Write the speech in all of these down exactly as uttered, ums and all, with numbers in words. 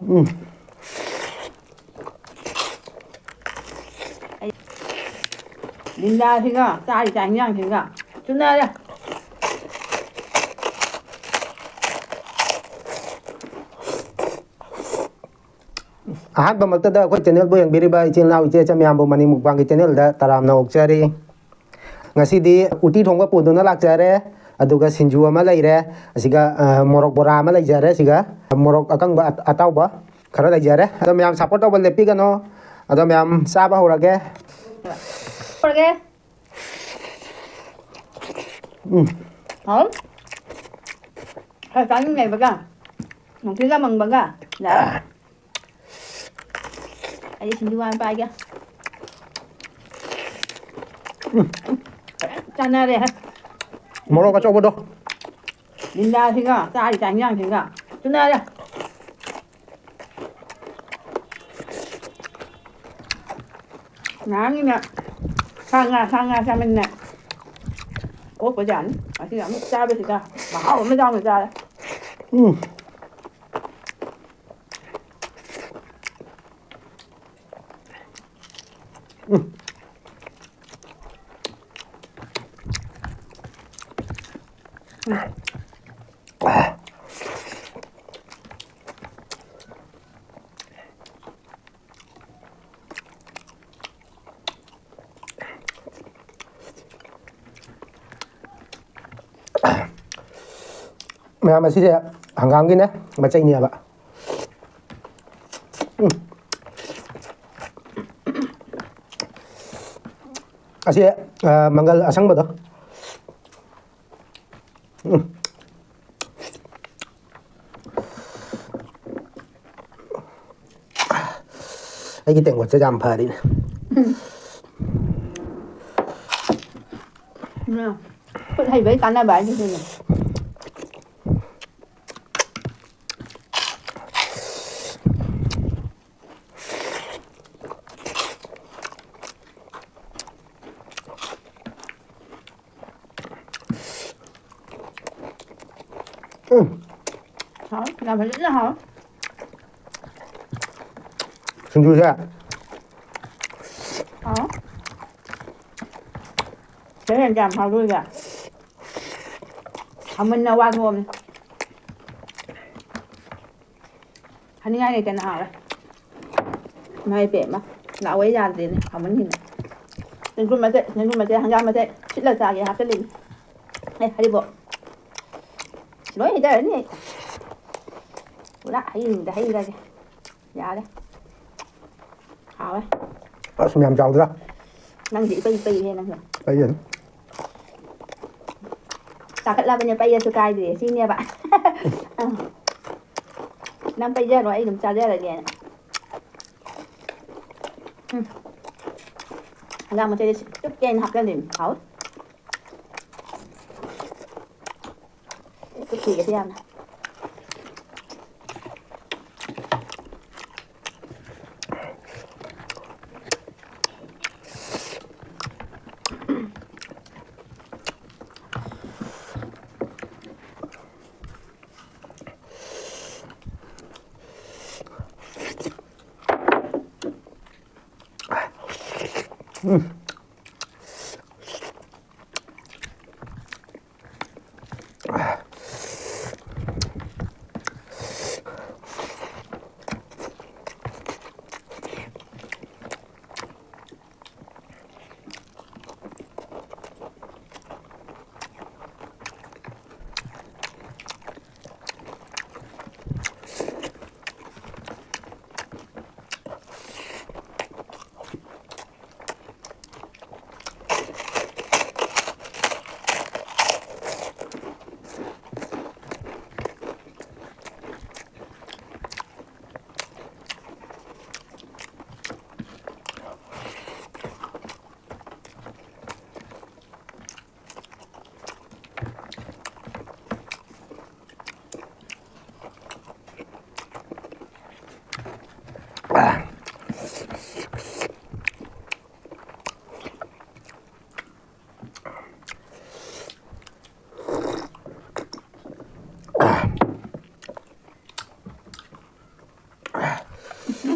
ꯎꯝ꯫ ꯂꯤꯟꯗꯥꯁꯤꯒ ꯆꯥꯔꯤ ꯆꯥꯛ ꯍꯤꯟꯖꯥꯡꯁꯤꯒ ꯆꯨꯅꯔꯦ꯫ ꯑꯍꯥꯟꯕꯃꯛꯇꯗ ꯑꯩꯈꯣꯏ channelꯕꯨ ꯌꯦꯡꯕꯤꯔꯤꯕ ꯏꯆꯤꯜ ꯏꯅꯥꯎ ꯏꯆꯦ ꯏꯆꯟ ꯃꯌꯥꯝꯕꯨ ꯃꯅꯤ ꯃꯨꯛꯕꯥꯡꯒꯤ channelꯗ ꯇꯔꯥꯝꯅ ꯑꯣꯛꯆꯔꯤ꯫ ꯉꯁꯤꯗꯤ ꯎꯇꯤ ꯊꯣꯡꯕ ꯄꯨꯗꯨꯅ ꯂꯥꯛꯆꯔꯦ꯫ ꯑꯗꯨꯒ ꯁꯤꯡꯖꯨ ꯑꯃ ꯂꯩꯔꯦ꯫ ꯑꯁꯤꯒ, ꯑ, ꯃꯣꯔꯣꯛ ꯕꯣꯔꯥ ꯑꯃ ꯂꯩꯖꯔꯦ꯫ ꯑꯁꯤꯒ ꯃꯣꯔꯣꯛ ꯑꯀꯪꯕ ꯑ-, ꯑꯇꯥꯎꯕ ꯈꯔ ꯂꯩꯖꯔꯦ꯫ ꯑꯗꯣ ꯃꯌꯥꯝ support ꯇꯧꯕ ꯂꯦꯞꯄꯤꯒꯅꯣ꯫ ꯑꯗꯣ ꯃꯌꯥꯝ ꯆꯥꯕ ꯍꯧꯔꯒꯦ꯫ ꯍꯧꯔꯒꯦ꯫ ꯎꯝ꯫ ꯍꯥꯎ꯫ ꯈꯔ ꯆꯥꯅꯤꯡ ꯂꯩꯕꯒ, ꯅꯨꯡꯊꯤꯜꯒ ꯃꯪꯕꯒ꯫ ꯌꯥꯔꯦ꯫ ꯑꯩ ꯁꯤꯡꯖꯨ ꯍꯥꯟꯅ ꯄꯥꯏꯒꯦ꯫ ꯎꯝ꯫ ꯐꯖꯅ ꯆꯥꯟꯅꯔꯦ꯫ ꯃꯣꯔꯣꯛ ꯑꯆꯧꯕꯗꯣ꯫ ꯂꯤꯟꯗꯥꯁꯤꯒ ꯆꯥꯔꯤ ꯆꯥꯛ ꯍꯤꯟꯖꯥꯡꯁꯤꯒ ꯆꯨꯅꯔꯦ꯫ ꯉꯔꯥꯡꯒꯤꯅ ꯁꯥ ꯉꯥ, ꯁꯥ ꯉꯥ ꯆꯥꯃꯟꯅ ꯑꯣꯛꯄꯖꯥꯠꯅꯤ꯫ ꯉꯁꯤꯅ ꯑꯃꯨꯛ ꯆꯥꯕꯁꯤꯗ ꯃꯍꯥꯎ ꯑꯃ ꯌꯥꯎꯅ ꯆꯥꯔꯦ꯫ ꯎꯝ꯫ ꯎꯝ꯫ ꯃꯌꯥꯝ ꯑꯁꯤꯁꯦ ꯍꯪꯒꯥꯝꯒꯤꯅꯦ, ꯃꯆꯩꯅꯦꯕ꯫ ꯎꯝ꯫ ꯑꯁꯤ, ꯑ, ꯃꯪꯒꯜ ꯑꯁꯪꯕꯗꯣ꯫ ꯎꯝ꯫ ꯑꯩꯒꯤ ꯇꯦꯡꯀꯣꯠꯁꯦ ꯌꯥꯝ ꯐꯔꯤꯅꯦ꯫ ꯎꯝ꯫ ꯎꯝ꯫ ꯈꯨꯠ ꯍꯩꯕꯩ ꯀꯥꯟꯅꯕ ꯍꯥꯏꯁꯦ ꯁꯤꯅꯦ꯫ ꯎꯝ꯫ ꯍꯥꯎ, ꯌꯥꯝ ꯐꯖꯅ ꯍꯥꯎ꯫ ꯁꯤꯡꯖꯨꯁꯦ꯫ ꯍꯥꯎ꯫ ꯁꯦ ꯌꯥꯝ ꯍꯥꯎꯗꯣꯏꯗ꯫ ꯍꯥꯎꯃꯟꯅ ꯋꯥ ꯊꯣꯛꯑꯕꯅꯤ꯫ ꯍꯥꯏꯅꯤꯡꯉꯥꯏ ꯂꯩꯇꯅ ꯍꯥꯎꯔꯦ꯫ ꯏꯃꯥ ꯏꯕꯦꯝꯃ꯫ ꯂꯥꯛꯑꯣ ꯌꯥꯗ꯭ꯔꯦꯅꯦ꯫ ꯍꯥꯎꯃꯟꯈꯤꯅ꯫ ꯆꯦꯡꯒꯨꯝ ꯃꯆꯦꯠ, ꯆꯦꯡꯒꯨꯝ ꯃꯆꯦꯠ, ꯍꯪꯒꯥꯝ ꯃꯆꯦꯠ ꯁꯤꯠꯂ ꯆꯥꯒꯦ ꯍꯥꯞꯆꯜꯂꯤꯅꯦ꯫ ꯑꯦ, ꯍꯔꯤꯕꯣꯞ꯫ ꯂꯣꯏ ꯍꯩꯊꯔꯅꯤ ꯑꯩ꯫ ꯄꯨꯔꯥ ꯍꯩꯔꯤꯉꯩꯗ ꯍꯩꯔꯒꯦ꯫ ꯌꯥꯔꯦ꯫ ꯍꯥꯎꯋꯦ꯫ ꯑꯁ, ꯃꯌꯥꯝ ꯆꯥꯎꯗ꯭ꯔꯥ? ꯅꯪꯗꯤ ꯏꯄꯩ ꯄꯩꯍꯦ ꯅꯪꯁꯨ꯫ ꯄꯩꯌꯦ ꯑꯗꯨꯝ꯫ ꯆꯥꯈꯠꯂꯕꯅꯦ ꯄꯩꯔꯁꯨ ꯀꯥꯏꯗ꯭ꯔꯦ ꯁꯤꯅꯦꯕ꯫ ꯑꯥ꯫ ꯅꯪ ꯄꯩꯖꯔꯣ, ꯑꯩ ꯑꯗꯨꯝ ꯆꯥꯖꯔꯒꯦꯅ꯫ ꯎꯝ꯫ ꯍꯪꯒꯥꯝ ꯃꯆꯦꯠꯁꯦ ꯆꯨꯞꯀꯦ ꯍꯥꯏꯅ ꯍꯥꯞꯆꯜꯂꯤꯅꯦ꯫ ꯍꯥꯎꯋꯦ꯫ ꯆꯨꯞꯈꯤꯒꯦ ꯌꯥꯝꯅ꯫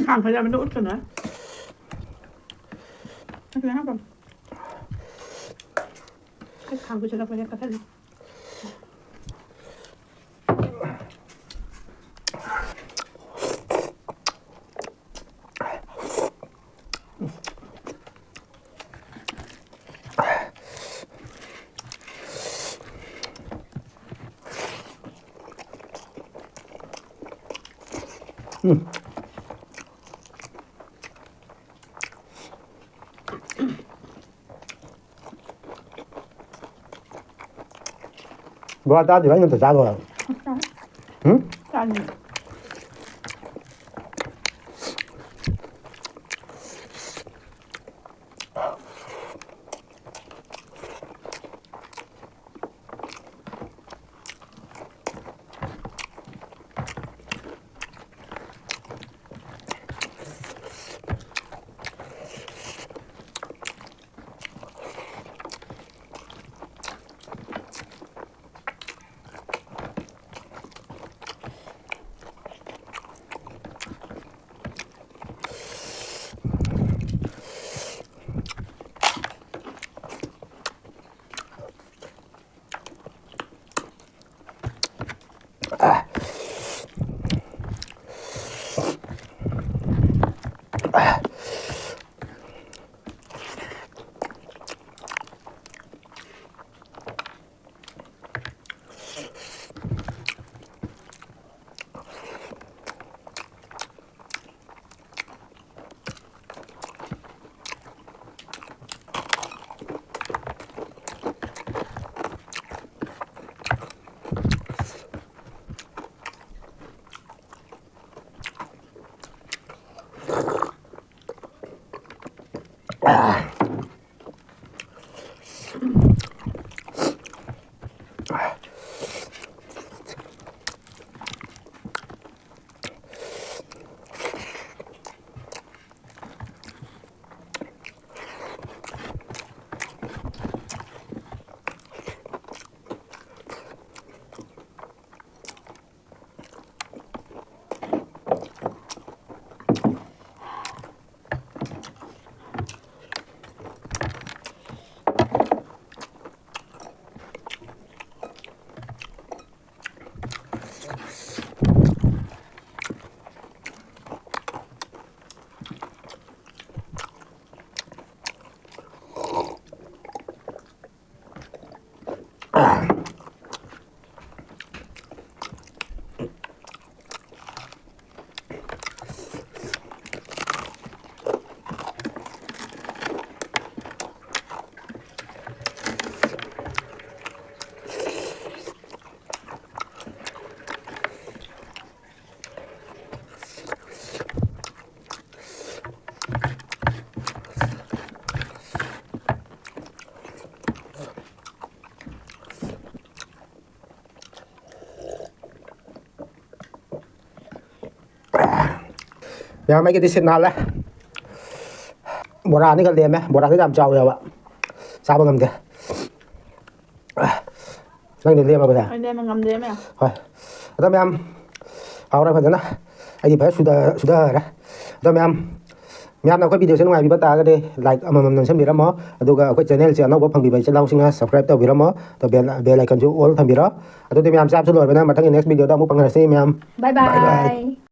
ꯀꯥꯡ ꯐꯖꯕꯗꯣ ꯎꯠꯀꯅꯨ꯫ ꯑꯗꯨꯅ ꯍꯥꯞꯄꯣ꯫ ꯑꯩ ꯈꯥꯡ ꯄꯨꯁꯤꯜꯂꯛꯄꯁꯦ ꯀꯛꯊꯠꯂꯤ꯫ ꯕꯣꯔꯥ ꯆꯥꯗ꯭ꯔꯤꯕ ꯑꯩꯅ ꯑꯝꯇ ꯆꯥꯈꯣ꯫ ꯎꯝ? ꯆꯥꯅꯤꯡꯉꯦ꯫ ꯃꯌꯥꯝ, ꯑꯩꯒꯤꯗꯤ ꯁꯤꯠ ꯅꯥꯜꯂꯦ꯫ ꯕꯣꯔꯥ ꯑꯅꯤꯒ ꯂꯦꯝꯃꯦ꯫ ꯕꯣꯔꯥꯗꯤ ꯌꯥꯝ ꯆꯥꯎꯋꯦꯕ, ꯆꯥꯕ ꯉꯝꯗꯦ꯫ ꯅꯪꯗꯤ ꯂꯦꯝꯃꯕꯅꯦ? ꯑꯩ ꯂꯦꯝꯃ ꯉꯝꯗꯦ ꯃꯌꯥꯝ꯫ ꯍꯣꯏ꯫ ꯑꯗꯣ ꯃꯌꯥꯝ, ꯍꯥꯎꯔꯦ ꯐꯖꯅ꯫ ꯑꯩꯗꯤ ꯐꯖꯅ ꯁꯨꯗ-, ꯁꯨꯗꯔꯦ꯫ ꯑꯗꯣ ꯃꯌꯥꯝ, ꯃꯌꯥꯝꯅ ꯑꯩꯈꯣꯏ videoꯁꯦ ꯅꯨꯡꯉꯥꯏꯕꯤꯕ ꯇꯥꯔꯒꯗꯤ like ꯑꯃꯃꯝ ꯅꯝꯁꯤꯟꯕꯤꯔꯝꯃꯣ꯫ ꯑꯗꯨꯒ ꯑꯩꯈꯣꯏ channelꯁꯦ ꯑꯅꯧꯕ ꯐꯪꯕꯤꯕ ꯏꯆꯤꯜ ꯏꯅꯥꯎꯁꯤꯡꯅ subscribe ꯇꯧꯕꯤꯔꯝꯃꯣ꯫ ꯑꯗꯣ bell, bell iconꯁꯨ all ꯊꯝꯕꯤꯔꯣ꯫ ꯑꯗꯨꯗꯤ ꯃꯌꯥꯝ, ꯆꯥꯕꯁꯨ ꯂꯣꯏꯔꯕꯅꯤꯅ ꯃꯊꯪꯒꯤ next videoꯗ ꯑꯃꯨꯛ ꯐꯪꯅꯔꯁꯤ ꯃꯌꯥꯝ꯫ Bye Bye bye꯫ bye.